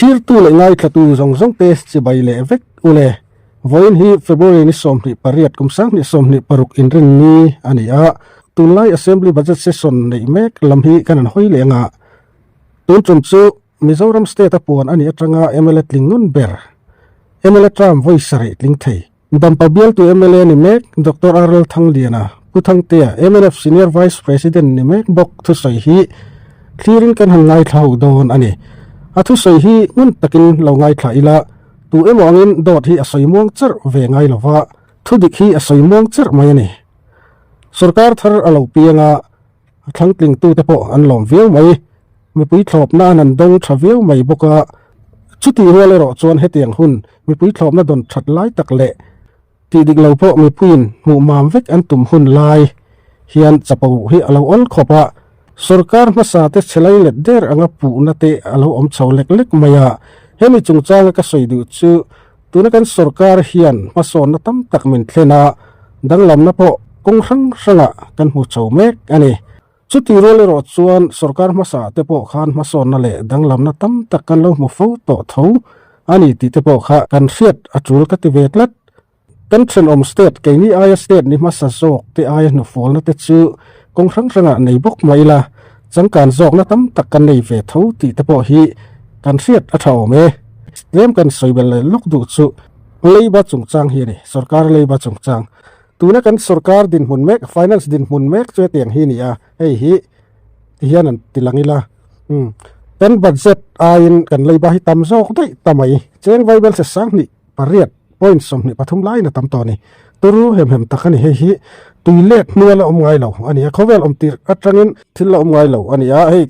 Thlirtu leh ngaithlatu zawng zawng te chibai leh vek u le. Vawiin hi February ni 28 kum 2026 inrinni a ni a, tunlai Assembly Budget Session neih mek lam hi kan han hawi leh anga tun tum chu Mizoram State a puan a nih atanga mla tling ngun ber mla term vawi sarih tling thei. Dampa bialtu mla ni mek Doctor RL Thangliana, Pu Thangtea, mnf Senior Vice President ni mek bawk thusawi hi thlirin kan han ngaithla ho dawn a ni. A thusawi hi ngun takin lo ngaithla ila, tu emaw angin dawt hi a sawi muang cherh ve ngai lova, thudik hi a sawi muang cherh mai a ni. Sorkar thar a lo piang a, a thlangtlingtute pawh an lawm viau mai. Mipui thlawpna an an dawng tha viau mai bawk a, chutih rual erawh chuan hetiang hun mipui thlawpna dawn that lai tak leh tih dik lo pawh mipuiin hmuh mam vek an tum hun lai hian chapo hi a lo awl khawp a, sorkar hmasa te chhelai let der anga puhna te a lo awm chho lek lek mai a, hemi chungchanga ka sawi duh chu tuna kan sorkar hian hmasawnna tam tak min thlen a, danglamna pawh kawng hrang hrangah kan hmu chho mek a ni. Chutih rual erawh chuan sorkar hmasa te pawh khan hmasawnna leh danglamna tam tak kan lo hmu fo tawh tho a ni tih te pawh kha kan hriat a tul ka ti ve tlat. Kan thenawm state keini aia state ni hmasa zawk te aia hnufualna te chu kawng hrang hrangah nei bawk mai ila, changkan zawkna tam tak kan nei ve tho tih te pawh hi kan hriat a tha awm e. Tlem kan sawi belh leh lawk duh chu leiba chungchang hi a ni, sorkar leiba chungchang. Tuna kan sorkar dinhmun mek, finance dinhmun mek chu hetiang hi a ni a, hei hi ti hian an ti lang ila, umm kan budget aiin kan leiba hi tam zawk daih ta mai, cheng vaibel se sanghnih pariat point 23 laiin a tam tawh a ni, turu hem hem tak a ni, hei hi tui let hnual a awm ngai lo a ni a, khawvel awm tirh atangin thil a awm ngai lo a ni a, hei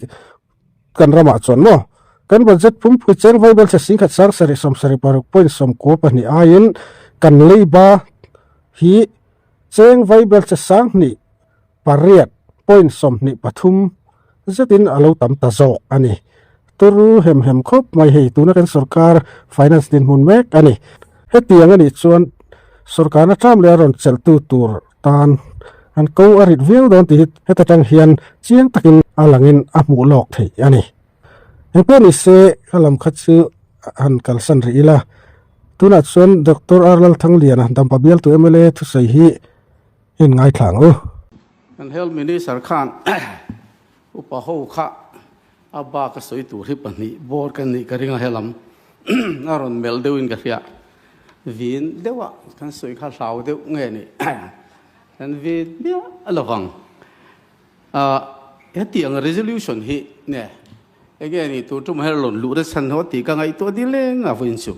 kan ramah chuan maw kan budget pumpui cheng vaibel se singkhat sang sarih 76 point 92 aiin kan leiba hi cheng vaibel che 28 point 23 zetin a lo tam ta zawk a ni. Turu hem hem khawp mai hei tuna kan sorkar finance dinhmun mek a ni. Hetiang a nih chuan sorkarna ṭam leh a rawn chelhtu tur tan an ko a rit viau dawn tih hi heta tang hian chiang takin a langin a hmuh lawk theih a ni. Engpawh ni se a lam kha chu han kalsan rih ila, tunah chuan Doctor R Lalthangliana Dampa bialtu mla thusawi hi in ngaithla ang u. Kan Health Minister khan upa ho kha a bak a sawi tur hi pahnih bawr ka nih ka ring a helam a rawn melh deuhin ka hria. Vin deuha kan sawi kha hlau deuh nge ni kan vin miah lovang. Hetiang resolution hi nge enge ni tur tum her lawn luh na chhan haw tih ka ngaihtuah dil leng a vawiin chu.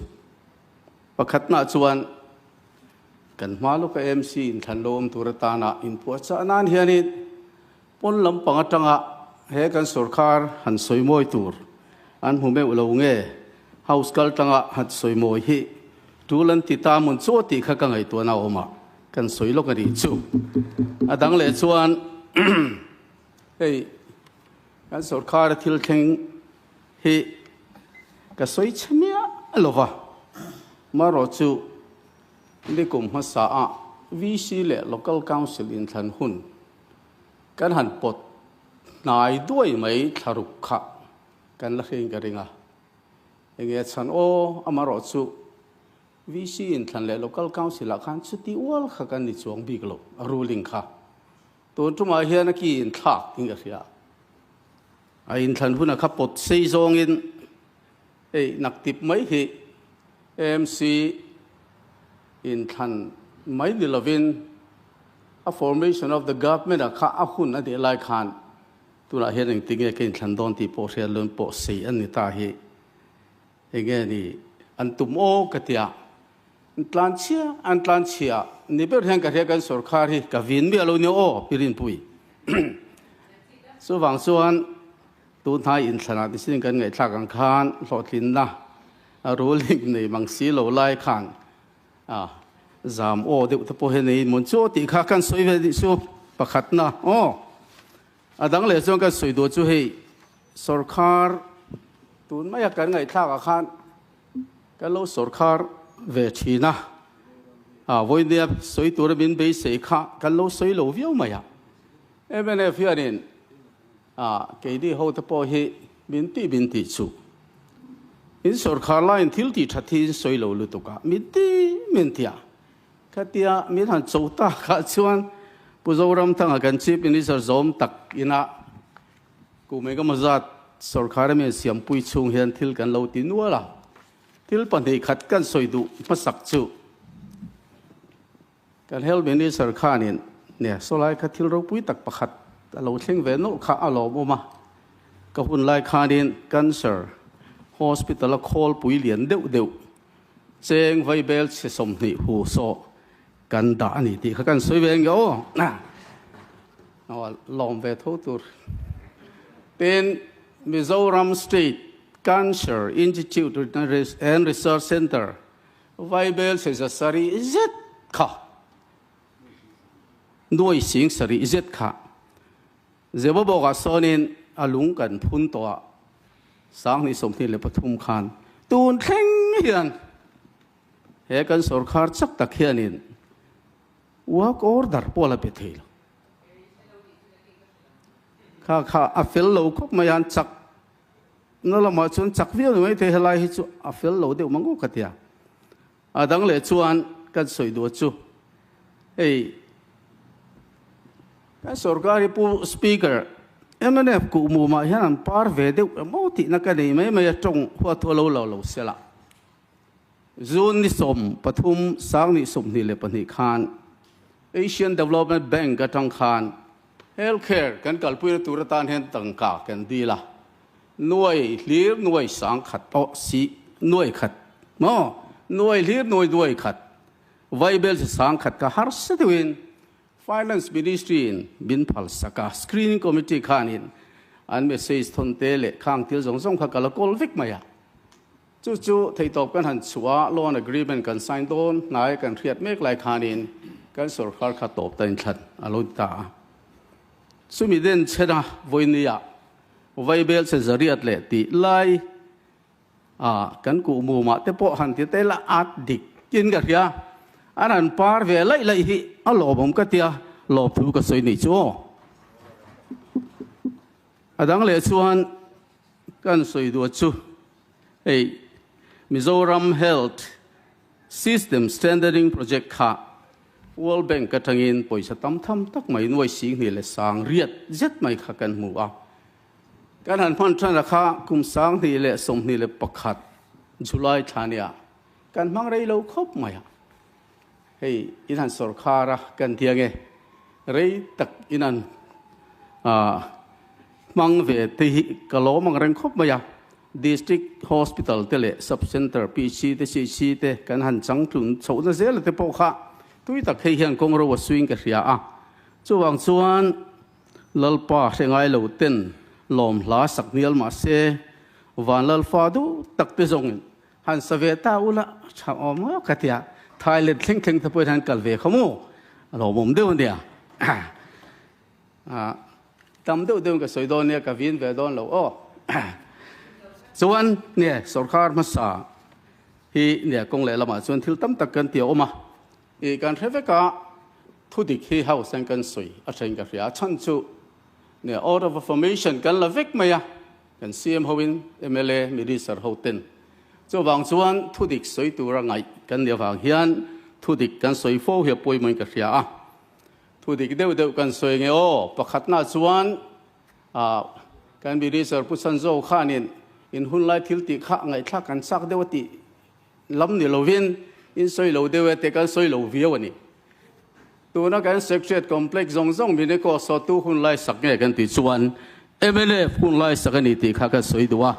Pakhatna chuan kan hma lawka MC inthlan lo awm tur atana inpuahchah nan hianin Pawn lampang atanga he kan sorkar han sawi mawi tur an hmu meuh lo nge House kal tanga han sawi mawi hi tul an ti ta mun chu tih kha ka ngaihtuahna a awm a, kan sawi lawk a nih chu. A dang leh chuan hei kan sorkar a thil thleng hi ka sawi chhe miah lo va, marawh chu nikum hmasa ah VC leh Local Council inthlan hun Kan han pawt hnai duai mai thlaruk kha kan la hrein ka ring a. Enge chhan aw, amarawh chu VC inthlan leh Local Council ah khan chuti ual kha kan ni chuang bik lo, a ruling kha. Tun tumah hian a ki inthlak in ka hria. A inthlan huna kha pawt sei zawngin hei naktip mai hi AMC inthlan mai ni lovin A formation of the government ah kha a hun a nih lai khan tunah hian engtin nge ka inthlan dawn tih pawh hriat lun pawh sei an ni ta hi enge ni an tum aw ka tia an tlan chhia an tlan chhia ni ber hian ka hria kan sorkar hi ka vin miah lo nia aw pi Rinpui chuvang chuan tun hnai inthlanah ti sin kan ngaihthlak ang khan hlawhtlinna a ruling nei mang si lo lai khan A zam aw deuh te pawh hi nei mawn chu aw tih kha kan sawi ve dih chu pakhatna aw. A dang leh chuan kan sawi duh chu hei sawrkhar tun maia kan ngaihthlak ah khan kan lo sawrkhar ve thin a, a vawinia sawi tura min beisei kha kan lo sawi lo viau mai a. Mnf hianin a keini ho te pawh hi min tih min tih chu. In sawrkhar laiin thil tih that hi in sawi lo lutuk a, min ti min ti a. Khatia min han cho takah chuan Pu Zoramthanga kan Chief Minister zawm tak ina kum engemaw zat sawrkhar a mi an siampui chhung hian thil kan lo ti nual a. Thil pahnih khat kan sawi duh hmasak chu Kan Health Minister khanin nia sawlai kha thil ropui tak pakhat a lo thleng ve nawlh kha a lawmawm a, ka hun lai khanin Cancer Hospital a khawlpui lian deuh deuh cheng vaibel chhe 20 hu saw kan dah a ni tih kha kan sawi ve ang aw. Lawm ve tho tur. Tin, Mizoram State Cancer Institute and Research Centre Vaibel chhe za sarih zet kha, nuai sing sarih zet kha Zebabawkah sawnin a lung kan phun tawh a, 2023 khan tun thleng hian he kan sawrkhar chak tak hianin work order pawh a la pe thei lo. Kha kha a fel lo khawp mai a, an chak Na lamah chuan chak viau ni maithei helai hi chu a fel lo deuh mang aw ka tia. A dang leh chuan kan sawi duh chu hei kan sorkar hi Pu Speaker mnf kuhmumah hian an par ve deuh emaw tihna ka nei mai mai a tawng huathu a lo lo lo sela. June ni 13 2022 khan Asian Development Bank atang khan Health care kan kalpuina tur atan hian tangka kan dil a, nuai hlir nuai sang khat pawh si nuai khat maw, nuai hlir nuai nuai khat vaibel chi sang khat kha harsa deuhin Finance Ministry in min phal sak a, Screening Committee khanin an message thawn te leh khang thil zawng zawng kha ka la kawl vek mai a. Chu chu theihtawp kan han chhuah a, loan agreement kan sign dawn hnai kan hriat mek lai khanin kan sorkar kha tawp ta inthlan a lo ti ta a. Chumi den chhena vawinia vaibel che zariat leh tih lai a kan kuh mumah te pawh han ti te la at dik in ka hria. An han par ve laih laih hi a lawmawm ka tia, lawmthu ka sawi nih chu aw. A dang leh chuan Kan sawi duh chu hei Mizoram Health System Strengthening Project kha World Bank atangin pawisa tam tham tak mai nuai 20,000 zet mai kha kan hmu a. Kan han hman tana kha kum 2021 July thla nia kan hmang rei lo khawp mai a. Hei in han sawrkhar a kan ti ange rei tak in an hmang ve te hi ka lawm ang reng khawp mai a. District Hospital te leh Sub Centre PC te CC te kan han changtlun chhohna zel te pawh kha tui tak hei hian kawng ro a suing ka hria a. Chuvang chuan Lalpa hre ngai lo ten lawm hla sak hnial mahse Van Lalfa duh tak te zawngin Han sa ve ta ula tha awm ngawt ka tia, Thailand thleng thleng te pawhin han kal ve kha maw? A lawmawm deuh a nia. Tam deuh deuhin ka sawi dawn nia, ka vin ve dawn lo aw. Chuan nge sorkar hmasa hi nge kawng leh lamah chuan thil tam tak kan ti a awm a, i kan hre vek a, thudik hi house hian kan sawi a thain ka hria a, chhan chu nge order of affirmation kan la vek mai a, Kan CM hoin mla Minister ho ten chuvang chuan thudik sawi tura ngaih kan nih avang hian thudik kan sawi fo hi a pawimawhin ka hria a. Thudik deuh deuh kan sawi nge aw, pakhatna chuan kan Minister Pu Chanzo khanin in hunlai thil tih kha ngaihthlak kan chak deuh a tih lam ni lovin in sawi lo deuh e te kan sawi lo viau a ni. Tuna kan Secretariat Complex zawng zawng min ekaw sawtu hun lai sak nge kan tih chuan mnf hun lai sak a ni tih kha kan sawi duh a.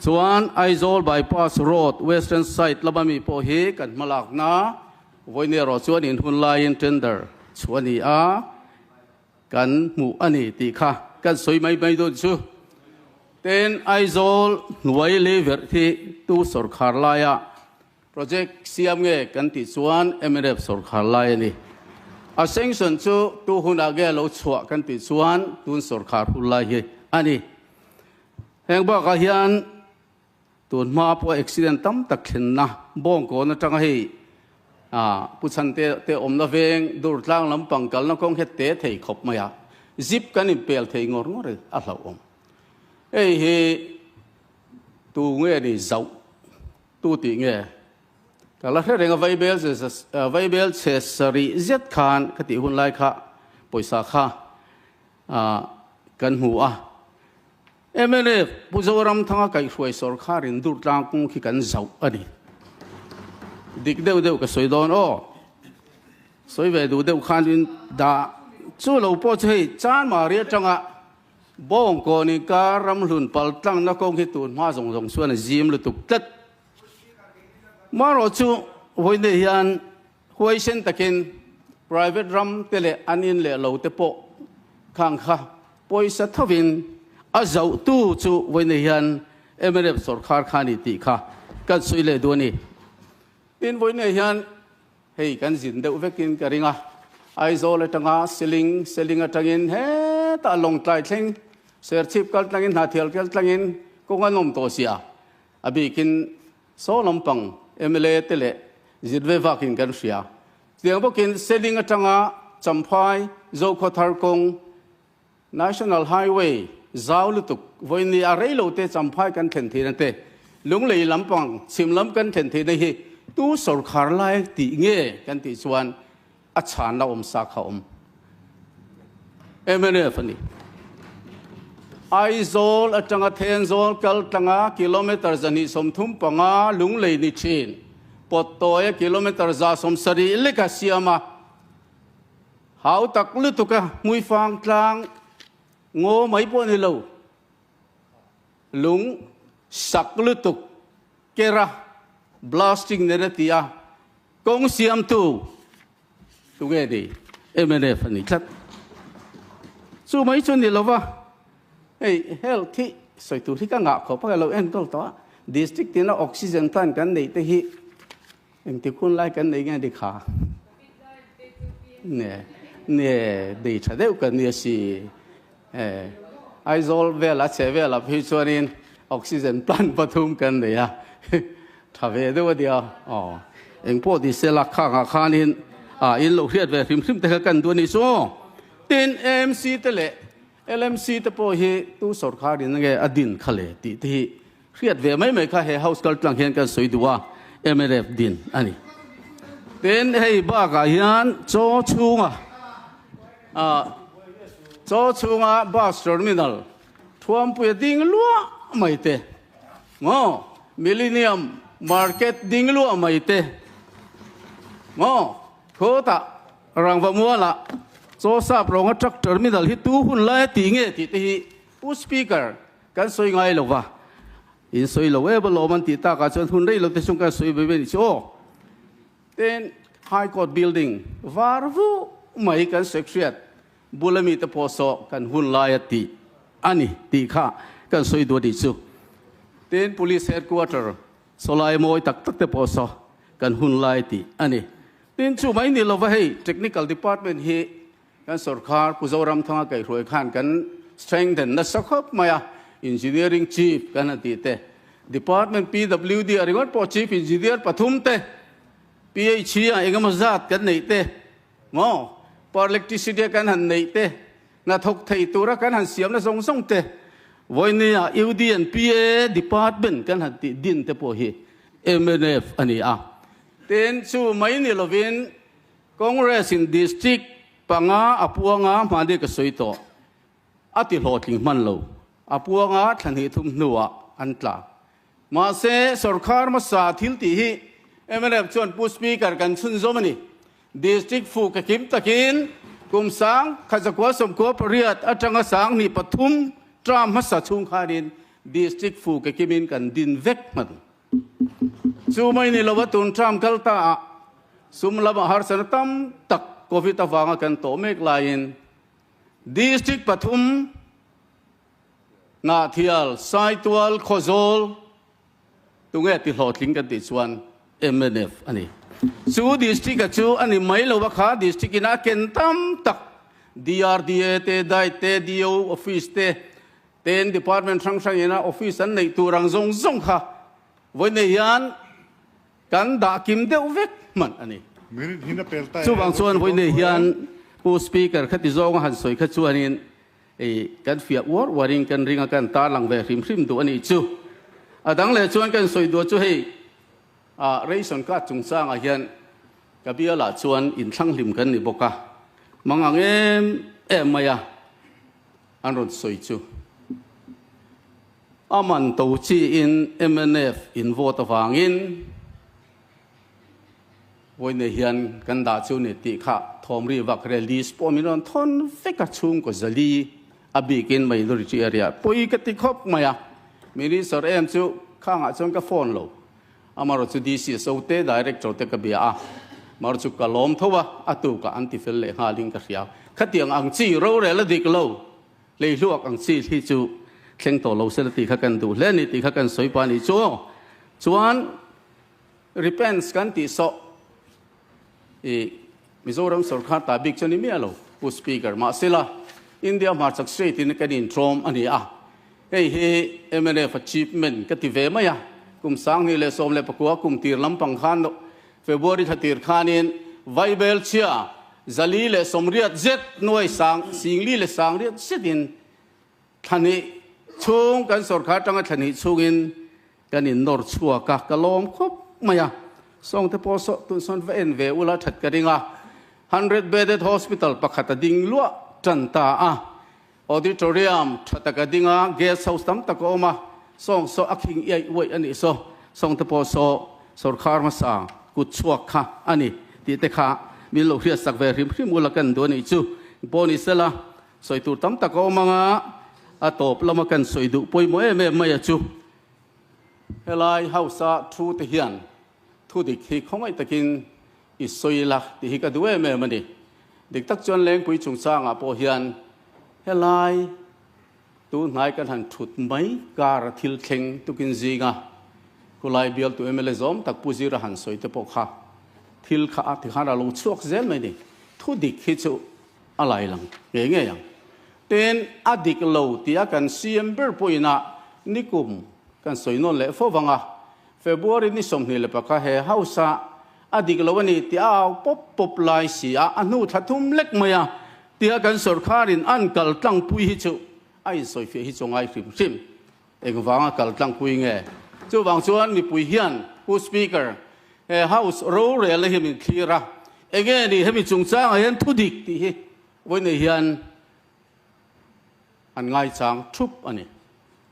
Chuan Aizawl Bypass Road Western side lama mi pawh hi kan hmalakna vawiin erawh chuan in hun laiin tender chhuah a ni a, kan hmuh a ni tih kha kan sawi mai mai dawn chu. Tin, Aizawl hnuai leiverh hi tu sawrkhar laia Project siam nge kan tih chuan mnf sawrkhar lai a ni. A sanction chu tu hunah nge lo chhuah kan tih chuan tun sawrkhar hun lai hi a ni. Heng bakah hian tun hma pawh accident tam tak thlenna Bawngkawn atanga hei Pu Chhante te awmna veng Durtlang lampang kalna kawng hi a te thei khawp mai a, zip kan inpel thei ngawr ngawr a hlauhawm. Hei hi tu nge ni zauh? Tu tih nge? Ka la hre reng a, Vaibel Vaibel chhe sarih zet khan ka tih hun lai kha pawisa kha kan hmu a. Mnf Pu Zoramthanga kaihhruai sawrkharin Durtlang kawng khi kan zauh a ni. Dik deuh deuh ka sawi dawn aw. Sawi ve duh deuh khanin dah chu lo pawh chu hei Chanmari atanga Bawngkawn inkar ramhlun pal tlangna kawng hi tun hma zawng zawng chuan a zim lutuk tlat. Marawh chu vawiin hian huaisen takin private ram te leh an in leh lo te pawh khang kha pawisa thovin a zohtu chu vawiin hian mnf sawrkhar kha a ni tih kha kan sawi leh duh a ni. Tin, vawiin hian Hei kan zin deuh vekin ka ring a, Aizawl atanga Seling, Seling atangin hetah Lawngtlai thleng, Serchhip kal tlangin Hnahthial kal tlangin kawng an awm tawh sia. A bikin saw lampang mla te leh zin ve vakin kan hria. Chutiang bawkin Seling atanga Champhai, Zokhawthar kawng, National Highway zau lutuk vawiin a rei lo te Champhai kan thlen theihna te, Lunglei lampang chhim lam kan thlen theihna hi tu sawrkhar lai tih nge kan tih chuan a chhanna awm sa kha awm. Mnf a ni. Aizawl atanga Thenzawl kal tlanga kilometre 235 Lunglei ni thin Pawttawia kilometre 170 leka siam a, Hau tak lutuk a, hmuifang tlang ngaw mai pawh ni lo, lung sak lutuk kera blasting nen a ti a, kawng siamtu tunge ni? Mnf a ni tlat. Chu mai chu ni lova, hei health hi sawi tur hi ka ngah khawp a, ka lo enkawl tawh a, district tina oxygen plant kan neih te hi Engtik hun lai kan nei nge ni kha? Ne, ne, nei tha deuh kan ni a si. E, Aizawl vela chhe vela phei chuanin oxygen plant pathum kan nei a. Tha ve deuh a nia. Aw, eng pawh ti se la khangah khanin a in lo hriat ve hrim hrim te kha kan duh a ni chu. Tin, AMC te leh LMC te pawh hi tu sawrkharin nge a din kha le tih te hi Hriat ve mai mai kha he House kal tlang hian kan sawi duh a, mnf din a ni. Tin, hei bakah hian chaw chhunga chaw chhunga bus terminal Thuampuia ding luah mai te, maw Millennium Market ding luah mai te, maw khawtah Rangva mualah chaw sap rawnga truck terminal hi tu hun lai a tih nge tih te hi Pu Speaker, Kan sawi ngai lo va, in sawi lo em alawm an tih takah chuan hun rei lo te chung kan sawi ve ve ni chu aw. Tin, High Court building var vuh mai kan sawi hriat bula mite pawh saw kan hun lai a tih a ni tih kha kan sawi duh a nih chu. Tin, Police Headquarter sawlai mawi tak tak te pawh saw kan hun lai tih a ni. Tin, chu mai ni lova hei Technical Department hi Kan sawrkar Pu Zoramthanga kaihhruai khan kan strengthen nasa khawp mai a, Engineering Chief kan han tih te, Department PWD a ringawt pawh Chief Engineer pathum te, PHE ah engemaw zat kan neih te, maw Power Electricity a kan han neih te, hnathawk thei tura kan han siamna zawng zawng te, vawinia UD and PA Department kan han tih din te pawh hi mnf a ni a. Tin, chu mai ni lovin Congress in District panga a puanga hmani ka sawi tawh a ti hlawhtling hman lo. A puanga thla hnih thum hnuah an tla. Mahse, sorkar hmasa thil tih hi mnf chuan Pu Speaker kan chhunzawm a ni. District fuh ka kim takin kum sang khatzakua 98 atanga 2003 term hmasa chhung khanin District fuh ka kimin kan din vek hman. Chu mai ni lova tun term kal ta ah sum lamah harsatna tam tak Covid avanga kan tawh mek laiin District pathum Hnahthial, Saitual, Khawzawl tunge ti hlawhtling kan tih chuan mnf a ni. Chu District a chu a ni mai lova kha District in a ken tam tak DRDA te, DIET te, DO Office te, Ten department hrang hrang ina office an neih tur ang zawng zawng kha vawiin hian kan dah kim deuh vek hman a ni. Chuvang chuan vawiin hian Pu Speaker khati zawnga han sawi kha chuanin kan fiah uar uarin kan ring a, kan tarlang ve hrim hrim duh a nih chu. A dang leh chuan kan sawi duh chu hei. A ration card chungchangah hian ka bialah chuan inthlanghlim kan ni bawk a, mangang em em mai a an rawn sawi chu. A man to chiin mnf in vote avangin vawiin hian kan dah chu ni tih kha thawmri vak release pawh min rawn thawn vek a, chhungkaw zali a bikin minority area pawi ka ti khawp mai a, minister em chu khangah chuan ka phone lo. Amarawh chu DCSO te Director te ka bia a, amarawh chu ka lawm tho a, a tukah an ti fel leh nghalin ka hria. Khatiang ang chi rorel a dik lo, leihluak ang chi hi chu thleng tawh lo sela tih kha kan duh hle a ni tih kha kan sawi pah a nih chu aw. Chuan repents kan tih sawh i Mizoram sorkar ta bik chu ni miah lo, Pu Speaker. Mahsela India hmarchak state in kan intrawm a ni a, Hei hi mnf achievement ka ti ve mai a, kum 2019 kum tir lampang khan February thla tir khanin Vaibel chhia 480 zet nuai sang singli leh sangriat zetin thla hnih chhung kan sorkar atanga thla hnih chhungin kan innawr chhuak a, ka lawm khawp mai a, sawngte pawh saw tun sawn va en ve ula that ka ring a, 100 bedded hospital pakhat a ding luah tan ta a. Auditorium tha tak a ding a, guest house tam tak a awm a, sawng saw a khing iaih uaih a nih saw, sawng te pawh saw sawrkhar hmasa kut chhuak kha a ni tih te kha min lo hriat sak ve hrim hrim ula kan duh a nih chu. Pawh ni sela, sawi tur tam tak a awm ang a, a tawp lama kan sawi duh pawimawh em em mai a chu. Helai house a thu te hian thu dik hi khawngaih takin i sawi la tih hi ka duh em em a ni. Dik tak chuan Lengpui chungchangah pawh hian helai tunhnai kan han thut mai kar a thil thleng tukin zinga khulai bialtu mla zawm tak Pu Zira han sawi te pawh kha thil kha a tikhan a lo chhuak zel mai ni. Thu dik hi chu a lai lang ngei ngei ang. Tin, a dik lo tia kan CM ber pawhin a nikum kan sawi nawn leh fo vang a, February ni 21 he house a a dik lo a ni tih a au pawp pawp lai si a, a hnu thla thum lek mai a tia kan sorkharin an kal tlangpui hi chu a insawifiah hi chu ngai hrim hrim. Engvanga kal tlangpui nge? Chuvang chuan mipui hian Pu Speaker, he house rorelna hi min thlir a, enge ni hemi chungchangah hian thu dik tih hi vawiin hian an ngaichang thup a ni.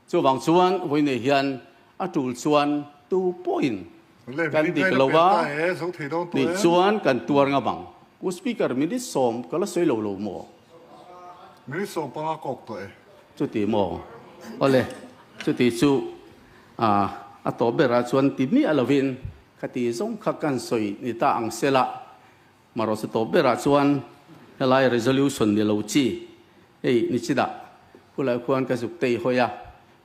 Chuvang chuan vawiin hian a tul chuan tu pawhin kan dik lo a nih chuan kan tuar ngam ang. Pu Speaker, minute sawm ka la sawi lo lo maw? Minute sawm panga kawk tawh e. Chuti maw? Awle, chuti chu a tawp berah chuan ti miah lovin khati zawng kha kan sawi ni ta ang sela. Marawh chu tawp berah chuan helai resolution ni lo chi hei ni chidah khulai khuan ka zuk tei hawi a,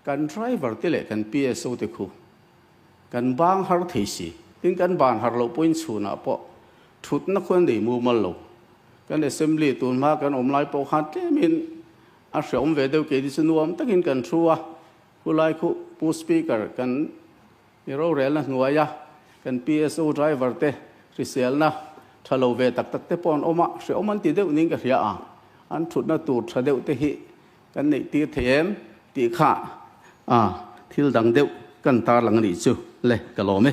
kan driver te leh kan PSO te khu kan bang har thei si, tin kan ban har loh pawhin chhunah pawh thutna khuan nei mumal lo, kan assembly tun hma kan awm lai pawh khan tlemin a hreawm ve deuh keini chu nuam takin kan thu a, khulai khu Pu Speaker kan I rorelna hnuaia kan PSO driver te hriselna tha lo ve tak tak te pawh an awm a, hreawm an ti deuh niin ka hria a, an thutna tur tha deuh te hi kan neih tir thei em tih kha thil dang deuh kan tarlang a nih chu le ka lawm e.